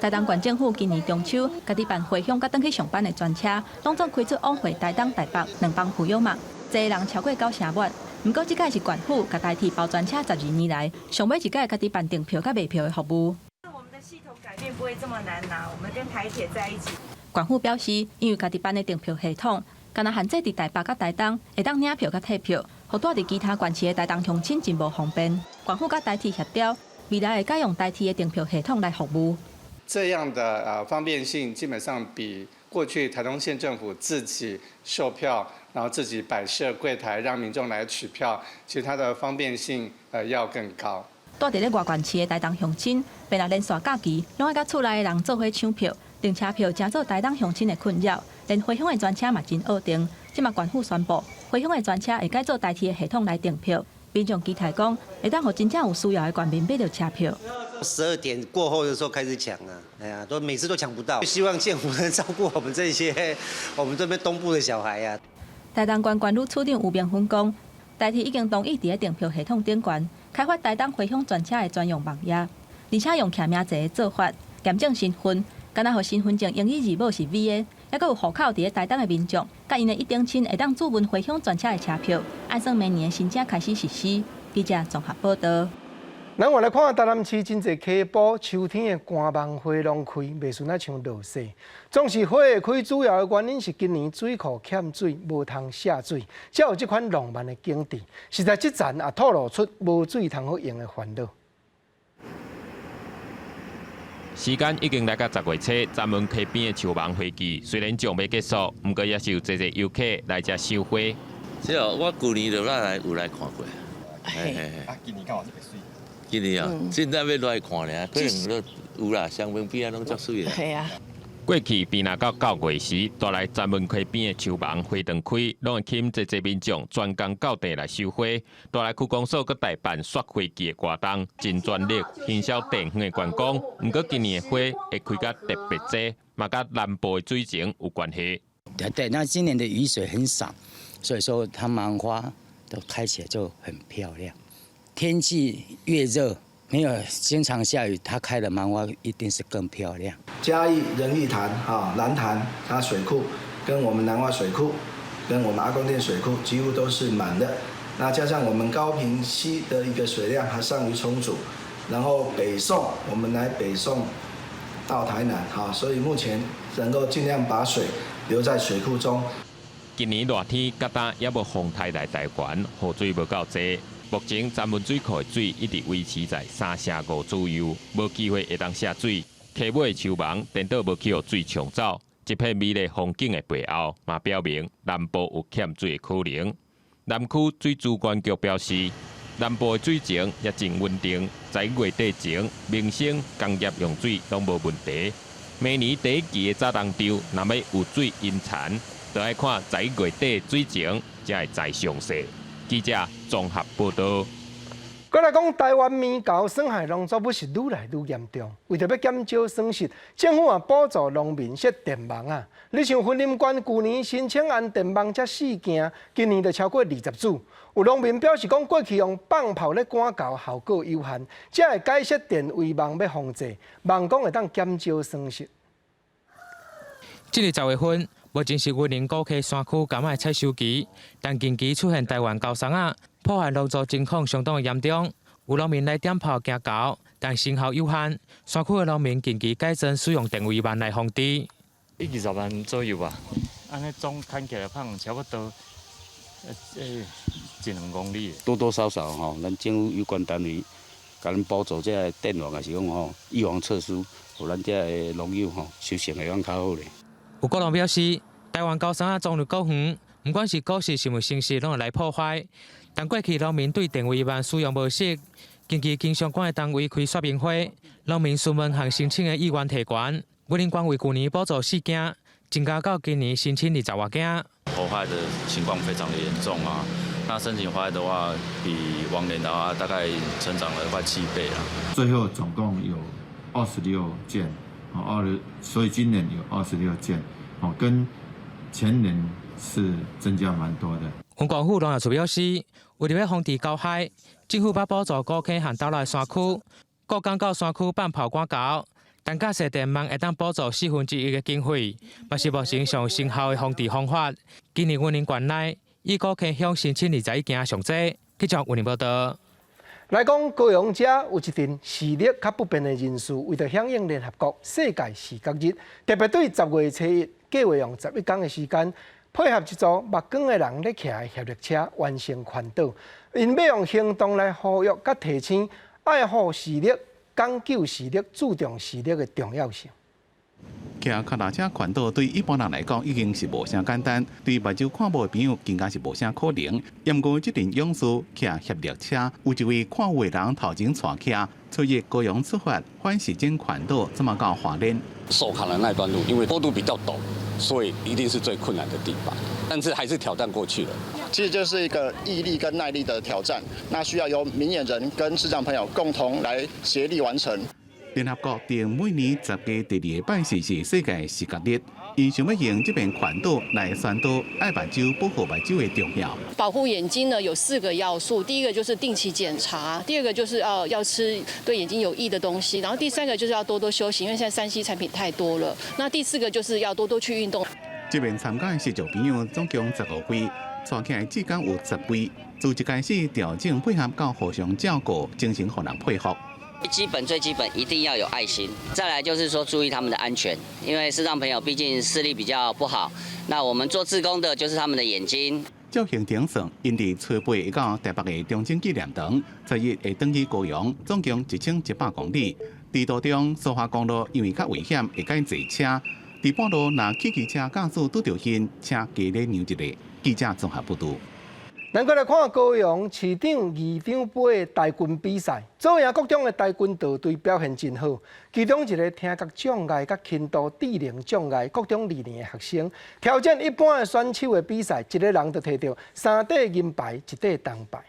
台東縣政府今年中秋，家己辦回鄉佮轉去上班的專車，攏總開出往回台東、台北兩班預約碼，坐人超過九成滿。毋過這擺是縣府共台鐵包專車12年來，上尾一擺家己辦訂票佮賣票的服務。我們的系統改變不會這麼難拿，我們跟台鐵在一起。縣府表示，因為家己辦的訂票系統，干焦限制佇台北佮台東會當領票佮退票，予蹛佇其他縣市的台東鄉親真無方便。縣府佮台鐵協調，未來會改用台鐵的訂票系統來服務。這樣的方便性，基本上比過去台東縣政府自己售票，然後自己擺設櫃檯讓民眾來取票，其實它的方便性要更高。蹛佇咧外縣市的台東鄉親，欲若連續假期，攏愛佮厝內的人做伙搶票，訂車票，成做台東鄉親的困擾。連回鄉的專車嘛真僫定，這馬縣府宣布，回鄉的專車會改做台鐵的系統來訂票。民眾期待講，會當予真正有需要的縣民買著車票。 12點過後的時候開始搶啊，哎呀，都每次都搶不到。希望政府能照顧我們這些我們這邊東部的小孩呀。台東縣關務處長吳明芬講，台鐵已經同意佇咧訂票系統頂懸開發台東回鄉專車的專用網頁，而且用記名制的做法驗證身份，干焦予身份證英語字母是 V 的，猶閣有戶口佇咧台東的民眾，佮𪜶的一等親會當注文回鄉專車的車票，按算明年新正開始實施。記者綜合報道。咱換來看台南市真濟溪埔，秋天的乾芒花攏開，袂順仔像落雪。總是花會開，主要的原因是今年水庫欠水，無通泄水，才有這款浪漫的景致。實在這層也透露出無水通好用的煩惱。時間已經來到10月初，鏨文溪邊的秋芒花季雖然尚未結束，毋過也是有濟濟遊客來遮賞花。這我舊年就來有來看過。嘿嘿啊，今年敢有特別媠？今年啊，現在欲來看爾，可能都有啦，雙邊邊仔攏足媠啦。係啊。過去平若到9月時，蹛來鏨文溪邊的秋芒花斷開，攏會吸引濟濟民眾專工到地來賞花。蹛來區公所閣代辦雪花季的活動，盡全力行銷地方的觀光。毋過今年的花會開甲特別濟，嘛佮南部的水情有關係。對對，那今年的雨水很少，所以說它芒花都開起來就很漂亮。天氣越熱，沒有經常下雨，它開的芒花一定是更漂亮。嘉義仁義潭啊，蘭潭它水庫跟我們南窪水庫，跟我們阿公店水庫幾乎都是滿的。那加上我們高屏溪的一個水量還尚餘充足，然後北送我們來北送到台南，哈，所以目前能夠盡量把水留在水庫中。今年熱天，佮今也無風颱來台灣，雨水無夠濟。目前鏨文水庫的水一直維持在3成5左右，無機會會當泄水。溪尾的秋芒顛倒無去予水沖走，這片美麗風景的背後，嘛表明南部有欠水的可能。南區水資源局表示，南部的水情也真穩定，11月底前，民生、工業用水攏無問題。明年第一季的早冬場，若欲有水淹田，就愛看11月底水情。才會知詳細。記者綜合報道。閣來講，台灣獼猴損害農作物是愈來愈嚴重。為著欲減少損失，政府也補助農民設電網仔。你像雲林縣舊年申請安電網才四件，今年就超過20組。有農民表示講，過去用放炮咧趕猴，效果有限，才會改設電圍網欲防治，望講會當減少損失。這个10月份，目前是雲林古溪山區柑仔採收期，但近期出現台灣猴欉仔，破壞農作情況相當的嚴重。有農民來點炮驚猴，但成效有限。山區的農民近期改裝使用電圍網來防治。 20萬左右吧，按呢總牽起來可能差不多，一兩公里。多多少少吼，咱政府有關單位共咱補助這个電網，也是講吼預防措施，予咱這个農友吼收成會講較好咧。有果農表示，台灣猴欉仔種入果園，毋管是果實是毋成熟，攏會來破壞。但過去農民對電圍網使用無熟，近期經相關的單位開說明會，農民詢問和申請的意願提懸。雲林縣為舊年補助四件，增加到今年申請20外件。火害的情況非常的嚴重啊！那申請火害的話，比往年的話大概成長了快7倍啦。最後總共有26件，所以今年有26件，哦，跟前年是增加蠻多的。雲縣府農業處表示，為著欲防治猴害，政府捌補助古坑和斗六山區，各工到山區放炮趕猴，但架設電網會當補助1/4的經費，嘛是目前上有成效的防治方法。今年雲林縣內以古坑鄉申請21件上濟。記者雲林報道。來講高雄遮有一陣視力較不便的人士，為著響應聯合國世界視覺日，特別對10月初1計劃用11工的時間，配合一組目光的人咧騎的協力車完成環島。𪜶欲用行動來呼籲佮提醒愛護視力、講究視力、注重視力的重要性。騎跤踏車環島對一般人來講已經是無啥簡單，對目睭看無的朋友更加是無啥可能。毋過這陣勇士騎協力車，有一位看有的人頭前帶騎，初一高雄出發，反時針環島，這麼到花蓮。壽康的那段路，因為坡度比較陡，所以一定是最困難的地方。但是還是挑戰過去了。其實就是一個毅力跟耐力的挑戰，那需要由明眼人跟視障朋友共同來協力完成。聯合國定每年10月第二个拜四是世界視覺日，𪜶想欲用這遍環島來宣導愛目睭保護目睭的重要。保護眼睛呢有四個要素，第一個就是定期檢查，第二個就是要吃對眼睛有益的東西，然後第三個就是要多多休息，因為現在3C 產品太多了。那第四個就是要多多去運動。這遍參加的視障朋友總共15位，帶起來志工有10位，自一開始調整配合到互相照顧，精神予人佩服。基本最基本一定要有愛心，再來就是說注意他們的安全，因為視障朋友畢竟視力比較不好，那我們做志工的就是他們的眼睛。照行程算，𪜶佇初八到台北的中正紀念堂，初一會轉去高雄，總共1100公里。佇途中，蘇花公路因為較危險，會改坐車。佇半路，若汽機車駕駛拄著𪜶，請加禮讓一下。記者綜合報導。咱閣來看高雄市長議長盃的跆拳比賽，左營國中的跆拳道隊表現真好。其中一个聽覺障礙佮輕度智能障礙國中二年的學生，挑戰一般的選手的比賽，一个人就摕著三塊銀牌，一塊銅牌。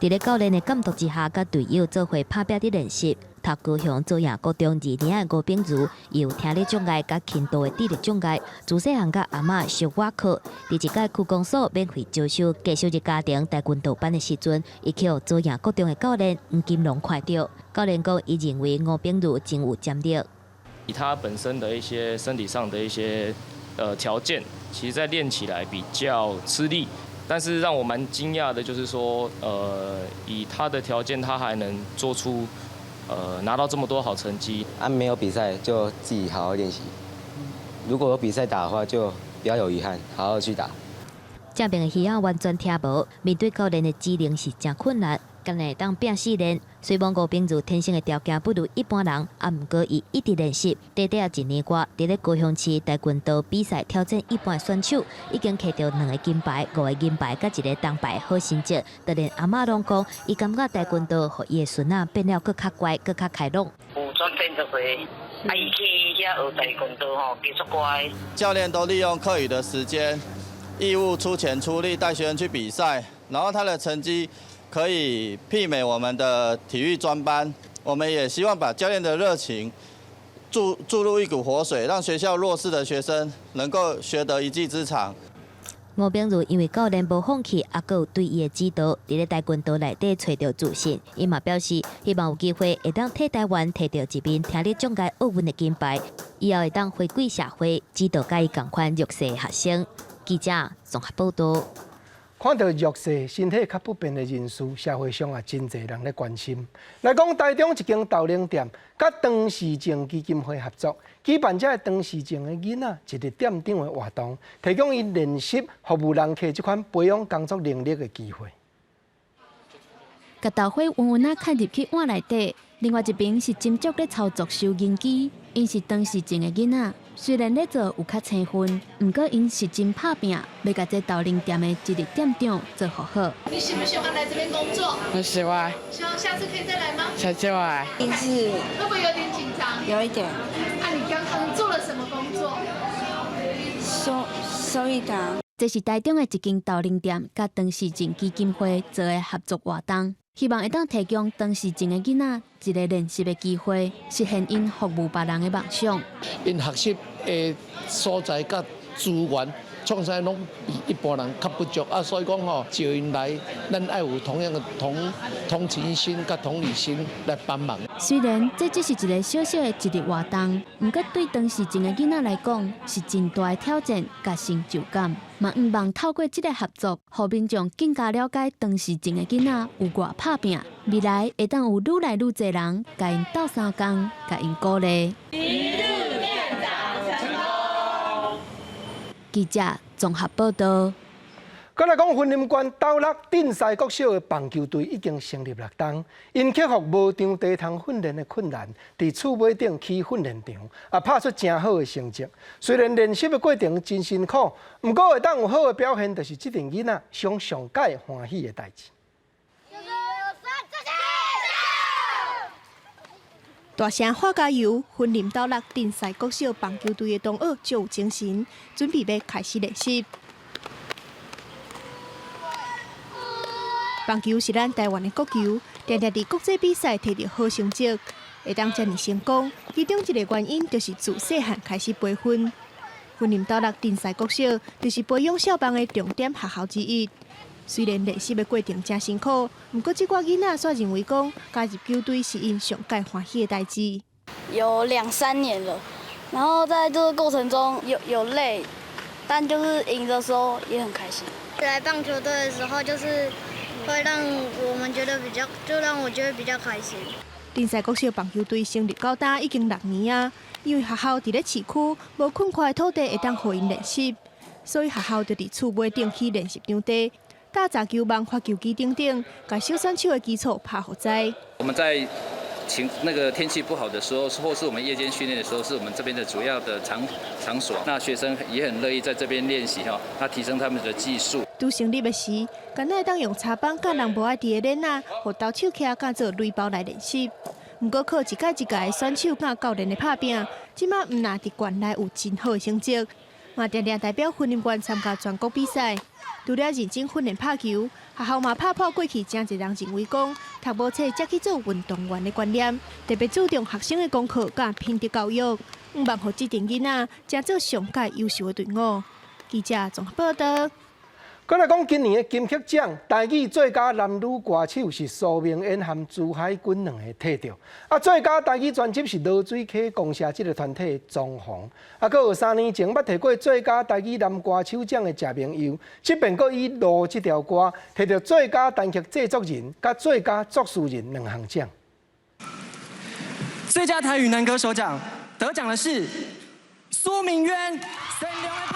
佇咧教練的監督之下，佮隊友做伙拍拚佇練習。讀高雄左營國中二年的吳炳如，伊有聽力障礙佮輕度的智力障礙，自細漢佮阿嬤上倚靠。佇一屆區公所免費招收低收入家庭跆拳道班的時陣，伊予左營國中的教練黃金龍看著。教練講，伊認為吳炳如真有潛力。以他本身的一些身體上的一些條件，其實在練起來比較吃力。但是讓我蠻驚訝的，就是說，以他的條件，他還能做出，拿到這麼多好成績。啊，沒有比賽就自己好好練習。如果有比賽打的話，就不要有遺憾，好好去打。這邊的耳仔完全聽無，面對教練的指令是誠困難，敢會當拼死練。雖罔吳炳如天生的條件不如一般人，啊，毋過伊一直練習，短短一年外，佇咧高雄市跆拳道比賽挑戰一般選手，已經摕著兩个金牌、五个銀牌，佮一个銅牌好成績。就連阿嬤攏講，伊感覺跆拳道予伊的孫仔變了閣較乖、閣較開朗。有轉變足濟，啊，伊去遐學跆拳道吼，加足乖。教練都利用課餘的時間，義務出錢出力帶學生去比賽，然後他的成績可以媲美我們的體育專班。我們也希望把教練的熱情注入一股活水，讓學校弱勢的學生能夠學得一技之長。吳明如因為教練無放棄，猶閣有對伊的指導，佇咧跆拳道內底揣著自信。伊嘛表示，希望有機會會當替台灣提著一面聽力障礙奧運的金牌，以後會當回歸社會，指導佮伊仝款弱勢的學生。記者綜合報道。看著弱勢、身體較不便的人士，社會上也真濟人咧關心。來講，台中一間豆奶店，佮唐氏症基金會合作，舉辦這个唐氏症的囡仔一日店長的活動，提供𪜶練習服務人客這款培養工作能力的機會。共豆花穩穩仔崁入去碗內底，另外一邊是斟酌咧操作收銀機。𪜶是唐氏症的囡仔，雖然咧做有較青分，毋過𪜶是真拍拚，欲共這豆奶店的一日店長做予好。你喜不喜歡來這邊工作？很喜歡。希望下次可以再來嗎？下次來。是。會不會有點緊張？有一點。啊，你剛剛做了什麼工作？收收一檔。這是台中的一間豆奶店，佮唐氏症基金會做的合作活動。希望會當提供唐氏症的囡仔一个練習的機會，實現𪜶服務別人的夢想。𪜶學習的所在佮資源，創啥攏比一般人較不足啊，所以講吼，召𪜶來，咱愛有同樣的同情心佮同理心來幫忙。雖然這只是一个小小的一日活動，毋過對唐氏症的囡仔來講，是真大的挑戰佮成就感。嘛，向望透過這个合作，予民眾更加了解唐氏症的囡仔有偌拍拚，未來會當有愈來愈濟人共𪜶鬥相共，共𪜶鼓勵。一日店長成功。記者綜合報道。閣來講，雲林縣斗六鎮西國小的棒球隊已經成立六冬，𪜶克服無場地通訓練的困難，佇厝尾頂起訓練場，也拍出誠好的成績。雖然練習的過程真辛苦，毋過會當有好的表現，就是這陣囡仔上上蓋歡喜的代誌。大聲喊加油！雲林斗六鎮西國小棒球隊的同學足有精神，準備欲開始練習。棒球是咱台灣的國球，定定佇國際比賽摕著好成績，會當遮爾成功，其中一个原因就是自細漢開始培訓。雲林斗六鎮西國小就是培養少棒的重點學校之一。雖然練習的過程誠辛苦，毋過這寡囡仔煞認為講加入球隊是𪜶上蓋歡喜的代誌。有兩三年了，然後在這個過程中有累，但就是贏的時候也很開心。來棒球隊的時候，就是會讓我們覺得比較，就讓我覺得比較開心。鎮西國小棒球隊成立到今已經六年啊，因為學校佇咧市區，無寬闊的土地會當予𪜶練習，所以學校就佇厝尾頂起練習場地，搭雜球網、發球機等等，共小選手的基礎拍予知。我們在晴那個天氣不好的時候，或是我們夜間訓練的時候，是我們這邊的主要的場所。那學生也很樂意在這邊練習哈，那提升他們的技術。拄成立的時，敢若會當用插板佮人無愛佇的鏈仔，予投手徛當做壘包來練習。毋過靠一屆一屆的選手佮教練的拍拚，這馬毋若佇縣內有真好的成績，嘛定定代表雲林縣參加全國比賽。除了認真訓練拍球，學校嘛拍破過去誠濟人認為講讀無冊才去做運動員的觀念，特別注重學生的功課佮品德教育，向望予這陣囡仔成做上蓋優秀的隊伍。記者綜合報道。閣來講，今年的金曲獎台語最佳男女歌手是蘇明淵和朱海軍兩个摕著，啊，最佳台語專輯是濁水溪公社這个團體的莊紅，啊，閣有3年前捌摕過最佳台語男歌手獎的謝明佑，這擺閣以《路》這條歌摕著最佳單曲製作人佮最佳作詞人兩項獎。最佳台語男歌手獎得獎的是蘇明淵。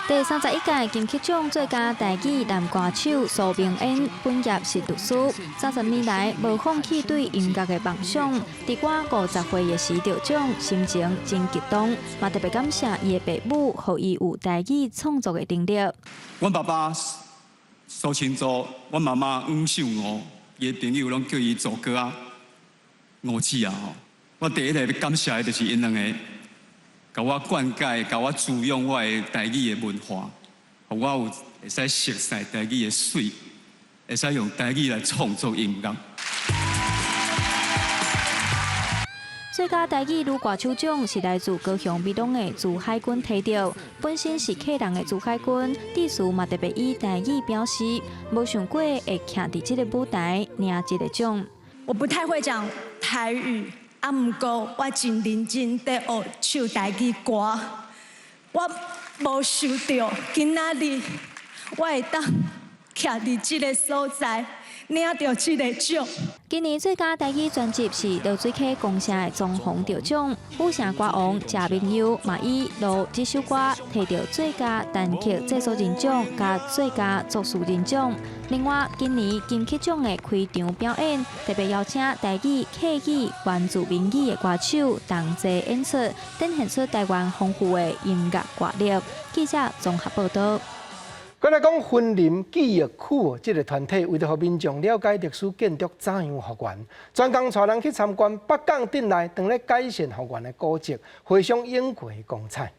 第31屆金曲獎最佳台語男歌手蘇明淵本業是律師，30年來無放棄對音樂的夢想。佇我50歲的時得獎，心情真激動，嘛特別感謝伊的爸母，予伊有台語創作的能力。阮爸爸蘇清祖，阮媽媽黃秀娥，伊的朋友攏叫伊祖哥仔、吳姊仔吼。我第一个欲感謝的就是𪜶兩个，共我灌溉、共我滋養我的台語的文化，予我有會使熟悉台語的媠，會使用台語來創作音樂。最佳台語女歌手獎是來自高雄美濃的朱海軍提著，本身是客人的朱海軍，致辭嘛特別以台語表示，無想過會徛佇這个舞台領這个獎。我不太會講台語，啊，毋過我真認真佇學唱台語歌，我無想著今仔日我會當徛佇這个所在。領著這个獎。今年最佳台語專輯是濁水溪公社的莊紅得獎，府城歌王謝明佑嘛以《路》這首歌提著最佳單曲製作人獎佮最佳作詞人獎。另外，今年金曲獎的開場表演特別邀請台語、客語、原住民語的歌手同齊演出，展現出台灣豐富的音樂活力。記者綜合報道。閣來講，雲林記憶區這个團體，為著予民眾了解歷史建築怎樣復原，專工帶人去參觀北港鎮內當咧改善復原的古蹟，回想永過的光彩。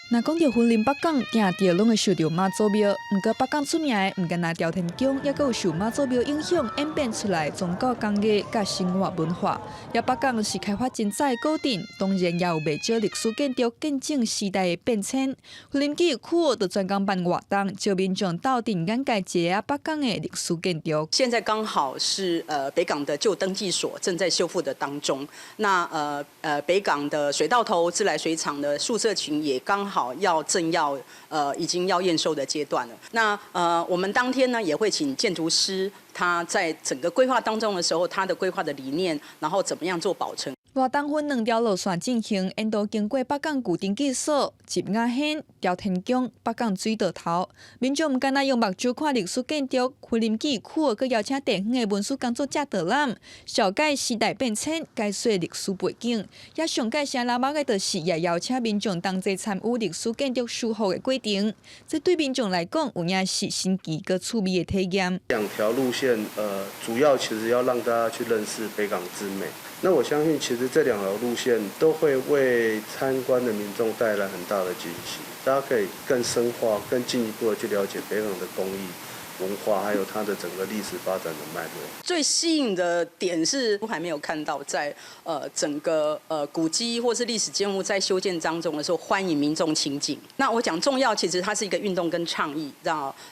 若講著雲林北港，定著攏會想著媽祖廟。毋過北港出名的，毋干焦朝天宮，猶閣有受媽祖廟影響演變出來宗教工藝佮生活文化。也北港是開發真早的古鎮，當然也有袂少歷史建築見證時代的變遷。雲林記憶區就專工辦活動，招民眾鬥陣眼界一下北港的歷史建築。現在剛好是北港的舊登記所正在修復的當中，那北港的水道頭自來水廠的宿舍群也剛好要正要已經要驗收的階段了。那我們當天呢也會請建築師，他在整個規劃當中的時候，他的規劃的理念，然後怎麼樣做保存。活動分兩條路線進行，沿途經過北港舊登記所、集雅軒、朝天宮、北港水道頭。民眾毋干焦用目睭看歷史建築，雲林記憶區閣邀請地方的文史工作者導覽，紹介時代變遷，解說歷史背景。也上蓋聲人目的，就是也邀請民眾同齊參與歷史建築修復的過程。這對民眾來講，有影是新奇閣趣味的體驗。兩條路線，主要其實要讓大家去認識北港之美。那我相信，其實這兩條路線都會為參觀的民眾帶來很大的驚喜，大家可以更深化、更進一步的去了解北港的工藝文化，還有它的整個歷史發展的脈絡。最吸引的點是，都還沒有看到在整個古蹟或是歷史建物在修建當中的時候，歡迎民眾親近。那我講重要，其實它是一個運動跟倡議，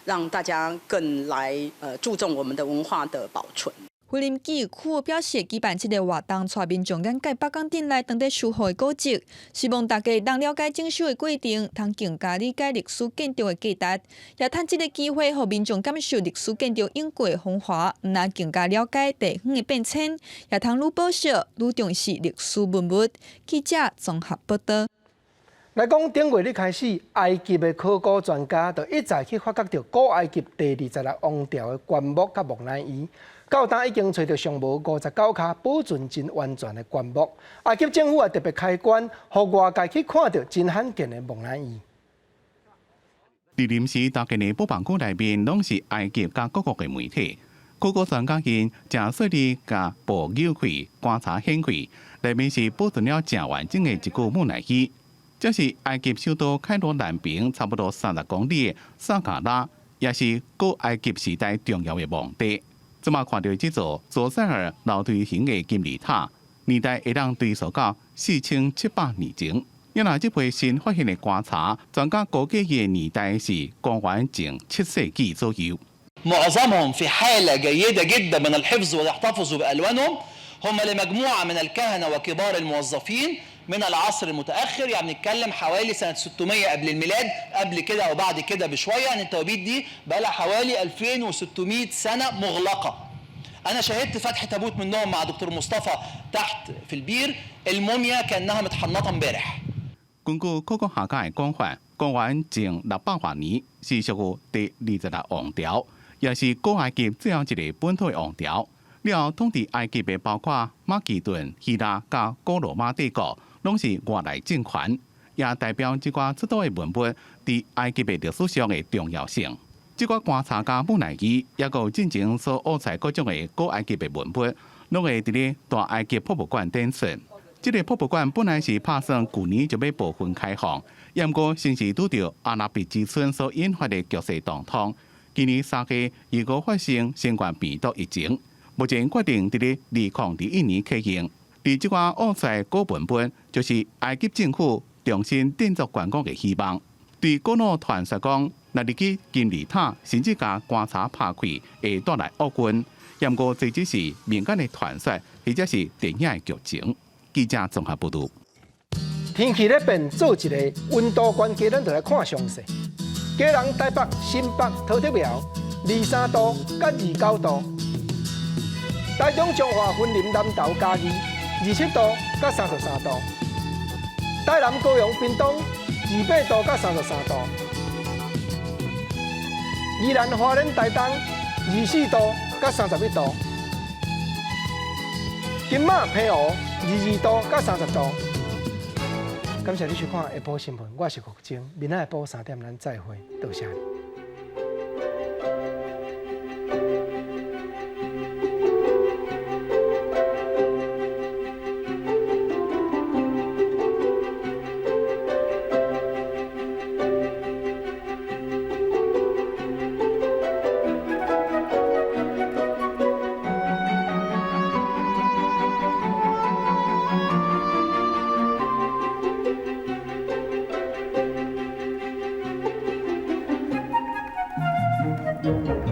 讓大家更來注重我們的文化的保存。雲林記憶區表示，舉辦這个活動，帶民眾眼界北港鎮內當咧修復的古蹟，希望大家當了解整修的過程，通更加理解歷史建築的價值，也趁這个機會，予民眾感受歷史建築永過的風華，毋但更加了解地方的變遷，也通愈保惜、愈重視歷史文物。記者綜合報道。來講，頂月日開始，埃及的考古專家就一再去發覺著古埃及第二十六王朝的棺木佮木乃伊。到今已經揣著上無59跤保存真完全的棺木。埃及政府也特別開關，予外界去看著真罕見的木乃伊。佇臨時搭建的保房區內面，攏是埃及佮各國的媒體。考古專家𪜶誠細膩共布扭開，觀察顯開，內面是保存了誠完整的一具木乃伊。這是埃及首都開羅南邊差不多30公里的薩卡拉，也是古埃及時代重要的墓地。這馬看著這座左塞爾樓梯形的金字塔，年代會當追溯到4700年前。因為這批新發現的棺材，專家估計伊的年代是公元前7世紀左右。 معظمهم في حالة جيدة جدا من الحفظ ويحتفظوا بألوانهم هم لمجموعة من الكهنة وكبار الموظفين من العصر المتأخر، يعني بنتكلم حوالي سنة 600 قبل الميلاد، قبل كده أو بعد كده بشوية. يعني التوابيت دي بقى لها حوالي 2600 سنة مغلقة. أنا شاهدت فتح تابوت منهم مع دكتور مصطفى تحت في البير، الموميا كأنها متحنطة امبارح. 根據考古學家的講法，公元前600多年是屬於第二十六王朝，也是古埃及最後一个本土的王朝。了後統治埃及的包括馬其頓、希臘佮古羅馬帝國，攏是外來政權，也代表這寡出土的文物佇埃及的歷史上的重要性。這寡棺材佮木乃伊，抑閣有進前所挖採各種的古埃及的文物，攏會佇咧大埃及博物館展出。這个博物館本來是拍算舊年就欲部分開放，毋過先是拄著阿拉伯之春所引發的局勢動盪，今年3月又閣發生新冠病毒疫情，目前決定佇咧2021年啟用。佇這寡挖出來古文本，就是埃及政府重新振作觀光的希望。對古老傳說講，若入去金字塔，甚至共棺柴拍開，會帶來厄運。毋過這只是民間的傳說，或者是電影的劇情。記者綜合報導。天氣咧變，做一个溫度懸低，咱就來看詳細。基隆、台北、新北、桃竹苗，23度佮29度；台中、彰化、雲林、南投、嘉義，27度佮33度；台南、高雄、屏東，28度佮33度；宜蘭、花蓮、台東，24度佮31度；金馬、澎湖，22度佮30度。感謝你收看下晡新聞，我是國晶，明仔下晡3點咱再會，多謝你。